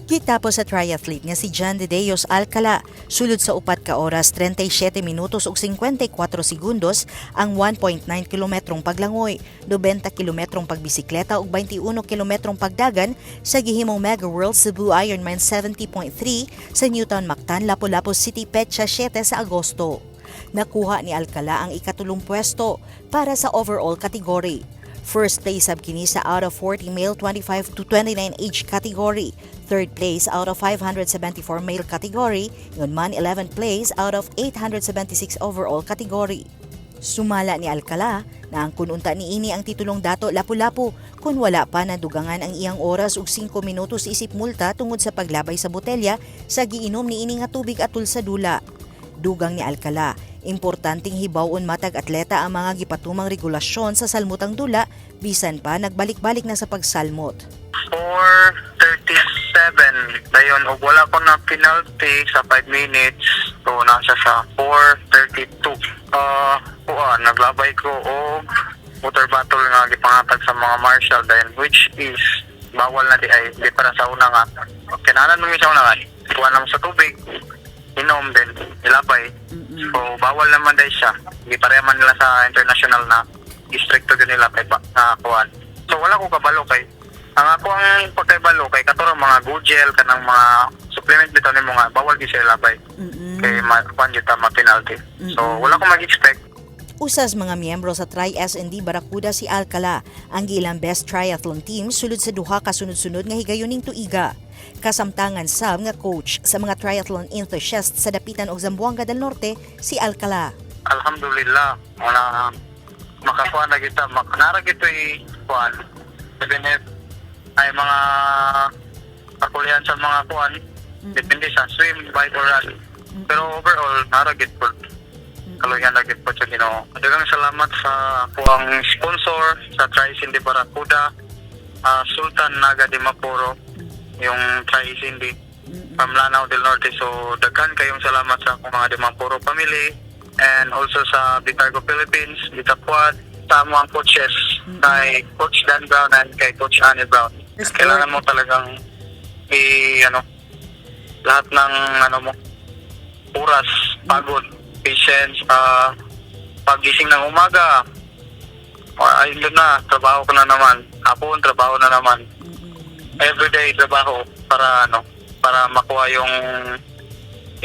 Gitapos sa triathlete nga si John de Deos Alcala sulod sa 4 ka oras 37 minutos ug 54 segundos ang 1.9 kilometrong paglangoy, 90 kilometrong pagbisikleta ug 21 kilometrong pagdagan sa gihimong Mega World Cebu Ironman 70.3 sa Newtown, Mactan, Lapu-Lapu City petsa 7 sa Agosto. Nakuha ni Alcala ang ikatulong pwesto para sa overall category. First place sab kini sa out of 40 male 25 to 29 age category. Third place out of 574 male category, ingon man 11th place out of 876 overall category. Sumala ni Alcala na ang kununta niini ang titulong Dato Lapu-Lapu kung wala pa nadugangan ang iyang oras og 5 minutos isip multa tungod sa paglabay sa botelya sa giinom niini nga tubig atul sa dula. Dugang ni Alcala, importanteng hibaw-on matag atleta ang mga gipatumang regulasyon sa salmutang dula bisan pa nagbalik-balik na sa pagsalmot. 4:37 dayon og wala ko na penalty sa 5 minutes, so nasa sa 4:32. Kuan, naglabay ko og water bottle nga gipangatag sa mga marshal dayon, which is bawal na diay, di para sa una nga kinahanglan mo sa una nga kuan lang sa tubig, inom din ilabay. So bawal naman dahil siya, di pareha man nila sa international na strikto gyud nila kay ba na kuan. So wala ko kabalo kay ang ako ang pagkaibalo kay kato mga go gel, kanang mga supplement bitaw nimo nga bawal gyud siya ilabay kay ma kuan gyud ta, ma penalty. So wala ko mag-expect. Usas mga miyembro sa Tri S&D Barracuda si Alcala, ang giilang best triathlon team sulod sa duha ka sunod-sunod nga higayoning tuiga. Kasamtangan sab nga coach sa mga triathlon enthusiasts sa Dapitan ug Zamboanga del Norte si Alcala. Alhamdulillah, wala makakuha na kita, nara gito'y kuan, even if ay mga kakulihan sa mga kuan, depende sa swim, bike or run, pero overall nara gid po, kaluyan na gid po sa Ginoo. Daghang salamat sa akuang sponsor sa Tri Cindy Barracuda, Sultan Naga Dimaporo, yung Tri Cindy from Lanao del Norte. So daghan kayong salamat sa akong mga Dimaporo family and also sa Bitargo Philippines, Bitaquad, sa among coaches, kay Coach Dan Brown and kay Coach Annie Brown. Kailangan mo talagang i ano lahat ng ano mo, oras, pagod, patience, pagising ng umaga, ay doon na, trabaho ko na naman. Hapon, trabaho na naman. Everyday trabaho para ano, para makuha yung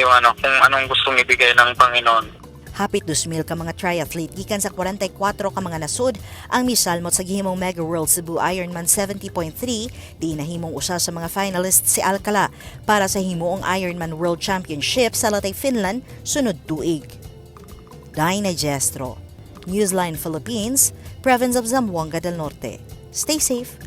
ano, kung anong gustong ibigay ng Panginoon. Hapit 2,000 ka mga triathlete gikan sa 44 ka mga nasod ang misalmot sa gihimong Mega World Cebu Ironman 70.3, di nahimong usa sa mga finalists si Alcala para sa himuong Ironman World Championship sa Lahti, Finland sunod tuig. Dinah Gestro, Newsline Philippines, Province of Zamboanga del Norte. Stay safe